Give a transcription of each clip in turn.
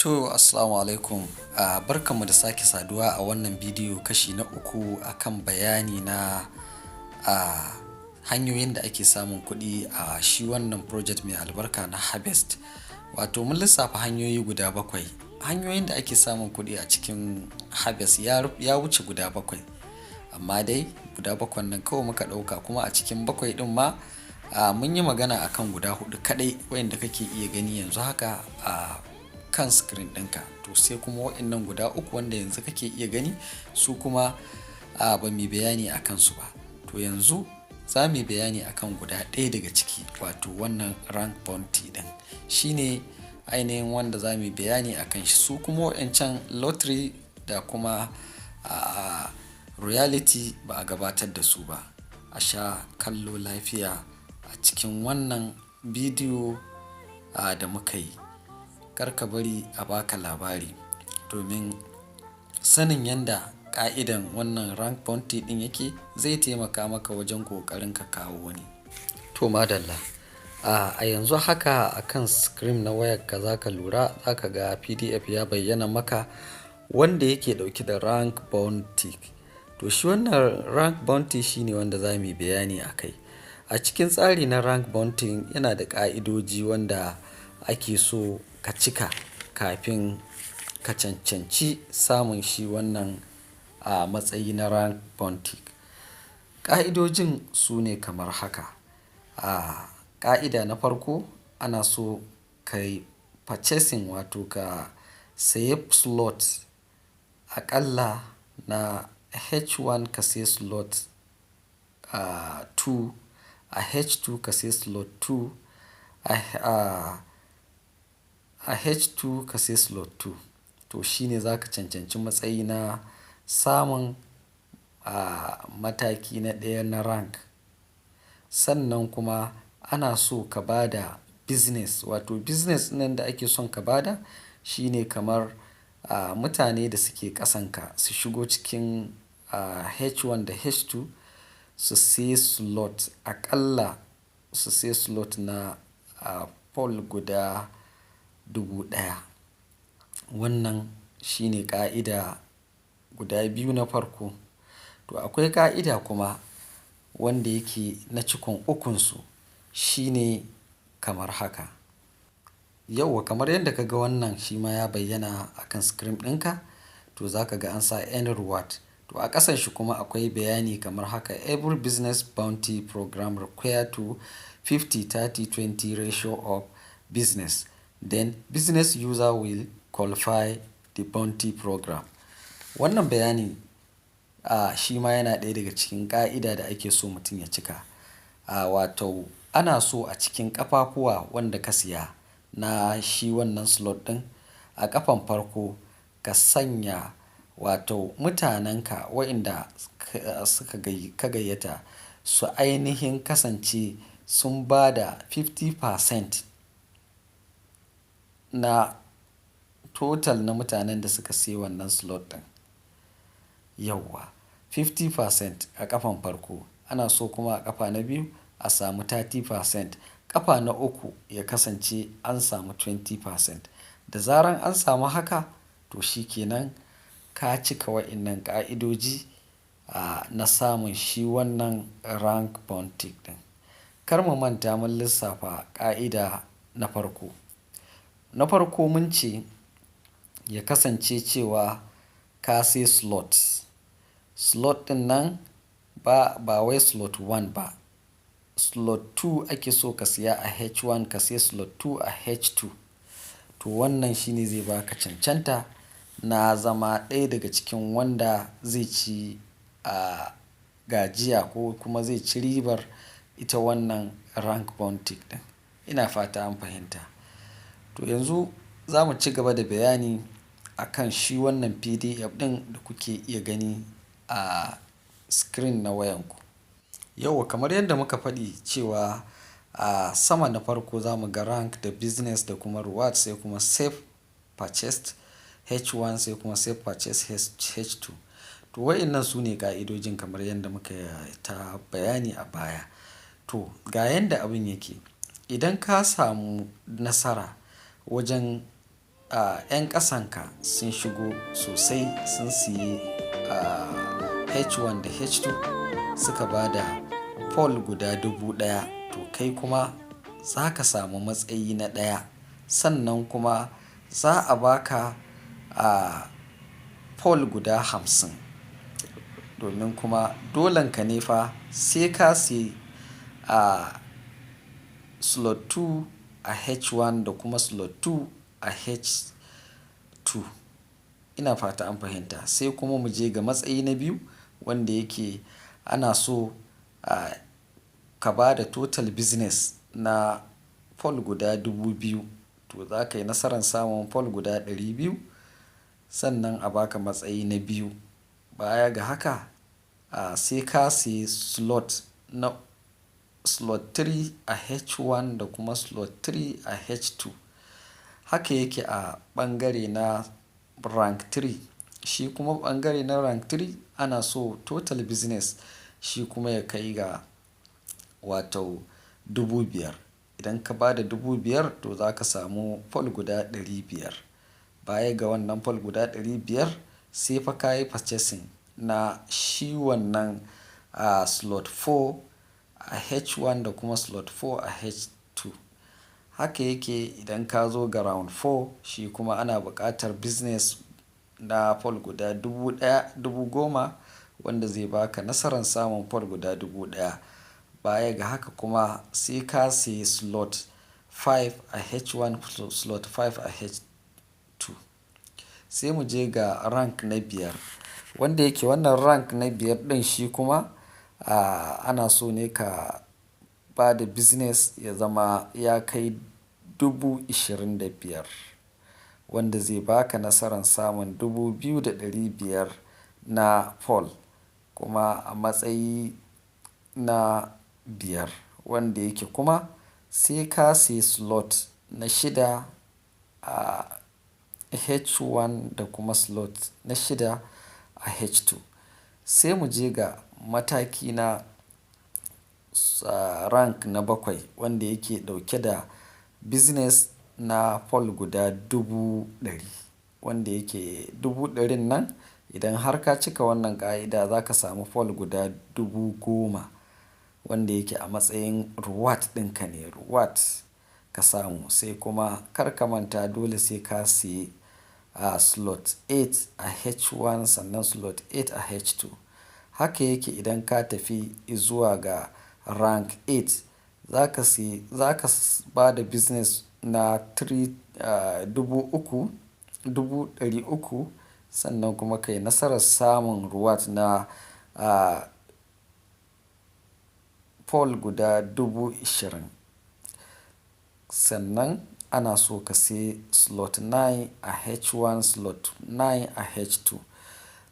To, assalamu alaikum. Barkanmu da sake saduwa a wannan bidiyo kashi na uku akan bayani na hanyoyin da ake samun kuɗi a shi wannan project mai albarka na Harvest. Wato mun lissafa hanyoyi guda bakwai. Hanyoyin da ake samun kuɗi a cikin Harvest ya wuce guda bakwai. Amma dai guda bakwan nan kawai muka ɗauka, kuma a cikin bakwai ɗin ma mun yi magana akan guda huɗu kaɗai wayanda kake iya gani yanzu haka a kan screen ɗinka. To, sai kuma waɗannan guda uku wanda yanzu kake iya gani, su kuma ba mu yi bayani a kansu ba. To, yanzu za mu yi bayani akan guda ɗaya daga ciki, wato wannan rank bounty ɗin. Shi ne ainihin wanda za mu yi bayani a kan shi. Su kuma waɗancan lottery da kuma royalty ba a gabatar da su ba. A sha kallo lafiya a cikin wannan bidiyo da muka yi. Kar ka bari a baka labari, domin sanin yanda ƙa'idan wannan rank bounty ɗin yake zai taimaka maka wajen ƙoƙarin ka kawo wani. To, madalla. A yanzu haka a kan screen na wayarka za ka lura, za ka ga PDF ya bayyana maka wanda yake ɗauke da rank bounty. To, shi wannan rank bounty shine wanda za mu yi bayani a kai. A cikin tsari na rank bounty, yana da ƙa'idoji wanda ake so ka cika kafin ka cancanci samun shi wannan matsayi na rank bounty. Ƙa'idojin su ne kamar haka. Ƙa'ida na farko, ana so ka yi purchasing, wato ka sayi slot aƙalla na H1 ka sayi slot 2, a H2 ka sayi slot 2, a H2 ka sayi slot 2. To, shine za ka cancanci matsayi na samun mataki na ɗaya na rank. Sannan kuma ana so ka ba da business, wato business ɗin da ake son ka ba da shine kamar mutane da suke ƙasanka su shigo cikin H1 da H2 su sayi slot, aƙalla su sayi slot na pool guda 1000. Wannan shine ƙa'ida guda biyu na farko. To, akwai ƙa'ida kuma wanda yake na cikon ukunsu, shine kamar haka. Yauwa, kamar yadda ka ga wannan shi ma ya bayyana a kan screen ɗinka, to za ka ga an sa earn reward. To, a ƙasan shi kuma akwai bayani kamar haka: every business bounty program require to 50 30 20 ratio of business. Then business user will qualify the bounty program. Wannan bayani shi ma yana ɗaya daga cikin ƙa'ida da ake so mutum ya cika. Wato ana so a cikin ƙafafuwa wanda ka siya na shi wannan slot ɗin, a ƙafan farko ka sanya, wato mutanenka waɗanda suka ka gayyata su ainihin kasance sun ba da 50% na total na mutanen da suka sayi wannan slot ɗin. Yauwa, 50% a ƙafan farko. Ana so kuma a ƙafa na biyu a samu 30%. Ƙafa na uku ya kasance an samu 20%. Da zaran an samu haka, to shi ke nan ka cika waɗannan ƙa'idoji na samun shi wannan rank bounty ɗin. Kar mu manta, mun lissafa ƙa'ida na farko. Na farko mun ce ya kasance cewa ka sayi slot. Slot ɗin nan ba wai slot one ba. Slot two ake so ka siya a H1, ka sayi slot two a H2. To, wannan shine zai baka cancanta na zama ɗaya daga cikin wanda zai ci gajiya ko kuma zai ci ribar ita wannan rank bounty ɗin. Ina fata an fahimta. To, yanzu za mu ci gaba da bayani akan shi wannan PDF ɗin da kuke iya gani a screen na wayanku. Yauwa, kamar yadda muka faɗi cewa a sama na farko za mu ga rank da business da kuma reward, sai kuma self purchased H1, sai kuma self purchased H2. To, waɗannan su ne ƙa'idojin kamar yadda muka ta bayani a baya. To, ga yanda abin yake. Idan ka samu nasara wajen 'yan ƙasanka sun shigo sosai sun siyi H1 da H2 suka ba da POL guda 1000, to kai kuma za ka samu matsayi na ɗaya. Sannan kuma za a baka POL guda 50. Domin kuma dolenka ne fa sai ka siyi slot 2 a H1 da kuma slot 2 a H2. Ina fata an fahimta. Sai kuma mu je ga matsayi na biyu wanda yake ana so ka ba da total business na POL guda 2000. To za ka yi nasarar samun POL guda 200 sannan a baka matsayi na biyu. Baya ga haka, sai ka siyi slot na slot 3 a H1 da kuma slot 3 a H2. Haka yake a ɓangare na rank 3. Shi kuma ɓangare na rank 3 ana so total business shi kuma ya kai ga wato 5000. Idan ka ba da 5000, to za ka samu POL guda 500. Baya ga wannan POL guda 500, sai fa ka yi purchasing na shi wannan slot 4 a H1 da kuma slot 4 a H2. Haka yake idan ka zo ga round 4, shi kuma ana buƙatar business na POL guda 1000, 10,000 wanda zai baka nasarar samun POL guda 1000. Baya ga haka kuma sai ka siyi slot 5 a H1, slot 5 a H2. Sai mu je ga rank na biyar wanda yake wannan rank na biyar ɗin, shi kuma ana so ne ka ba da business ya zama ya kai 25,000 wanda zai baka nasarar samun 2500 na POL. Kuma a matsayi na biyar wanda yake kuma sai ka siyi slot na shida a H1 da kuma slot na shida a H2. Sai mu je ga mataki na rank na bakwai wanda yake ɗauke da business na POL guda 100,000, wanda yake 100,000 nan, idan har ka cika wannan ƙa'ida, za ka samu POL guda 10,000 wanda yake a matsayin reward ɗinka ne, reward ka samu. Sai kuma kar ka manta, dole sai ka siyi slot 8 a H1 sannan slot 8 a H2. Haka yake idan ka tafi zuwa ga rank 8, za ka siyi, za ka ba da business na 3 300,000, 300,000, sannan kuma ka yi nasarar samun reward na POL guda 20,000. Sannan ana so ka sayi slot 9 a H1, slot 9 a H2.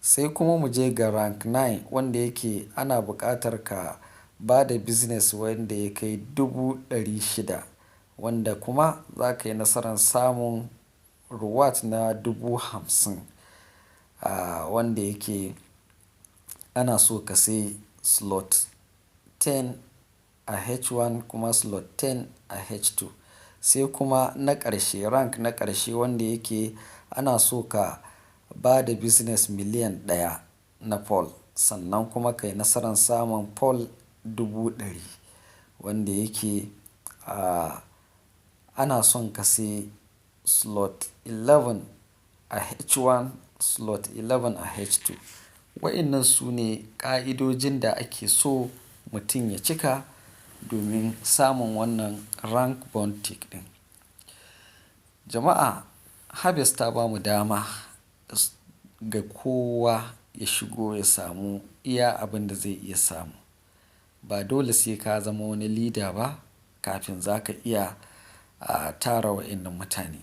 Sai kuma mu je ga rank 9 wanda yake ana buƙatar ka ba da business wanda ya kai 600,000, wanda kuma za ka yi nasarar samun reward na 50,000, wanda yake ana so ka sayi slot 10 a H1 kuma slot 10 a H2. Sai kuma na ƙarshe, rank na ƙarshe, wanda yake ana so ka ba da business 1,000,000 na POL, sannan kuma ka yi nasarar samun POL 100,000, wanda yake ana son ka sayi slot 11 a H1, slot 11 a H2. Waɗannan su ne ƙa'idojin da ake so mutum ya cika domin samun wannan rank bounty ɗin. Jama'a, Harvest ta bamu dama ga kowa ya shigo ya samu iya abin da zai iya samu. Ba dole sai ka zama wani leader ba kafin za ka iya tara wa'innan mutane.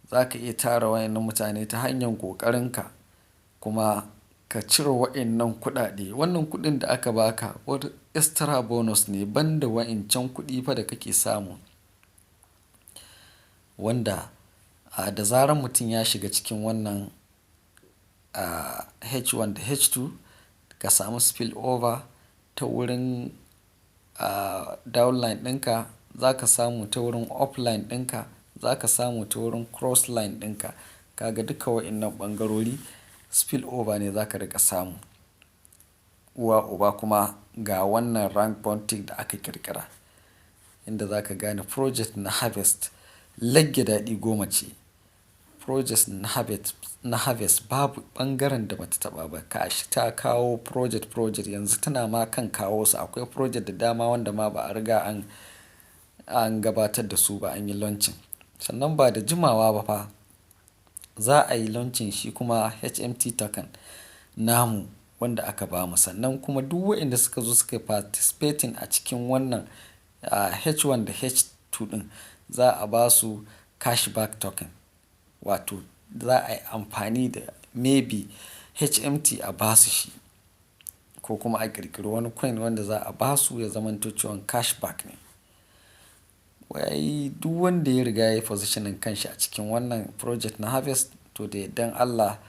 Za ka iya tara wa'innan mutane ta hanyar ƙoƙarinka kuma ka cire wa'innan kuɗaɗe. Wannan kuɗin da aka baka wani extra bonus ne banda wa'incan kuɗi fa da kake samu. Wanda da zarar mutum ya shiga cikin wannan H1 da H2, ka samu spill over ta wurin downline ɗinka, za ka samu ta wurin upline ɗinka, Za ka samu ta wurin cross line ɗinka. Kaga duka waɗannan ɓangarori spill over ne za ka riƙa samu. Uwa uba kuma ga wannan rank bounty da aka ƙirƙira. Inda za ka gane project na Harvest lagge daɗi goma ce. Project na Harvest babu ɓangaren da bata taɓa ba. Gashi ta kawo project project, yanzu tana ma kan kawo su. Akwai project da dama wanda ma ba a riga an gabatar da su ba, an yi launching. Sannan ba da jimawa ba fa za a yi launching shi kuma HMT token namu wanda aka bamu. Sannan kuma duk waɗanda suka zo suka yi participating a cikin wannan H1 da H2 ɗin, za a ba su cashback token. Wato za a yi amfani da maybe HMT a ba su shi ko kuma a ƙirƙiri wani coin wanda za a ba su ya zamanto cewan cashback ne. Wai duk wanda ya riga ya yi positioning kanshi a cikin wannan project na Harvest, to da yardan Allah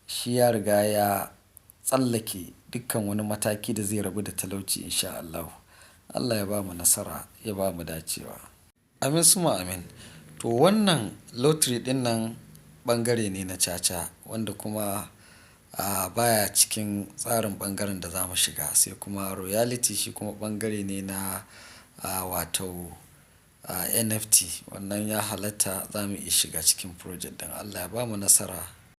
shi ya riga ya tsallake dukkan wani mataki da zai rabu da talauci in sha Allahu. Allah ya bamu nasara, ya bamu dacewa. Amin summa amin. To, wannan lottery ɗin nan ɓangare ne na caca wanda kuma baya cikin tsarin ɓangaren da za mu shiga. Sai kuma royalty, shi kuma ɓangare ne na wato NFT. Wannan ya halatta, za mu iya shiga cikin project ɗin. Allah ya bamu nasara.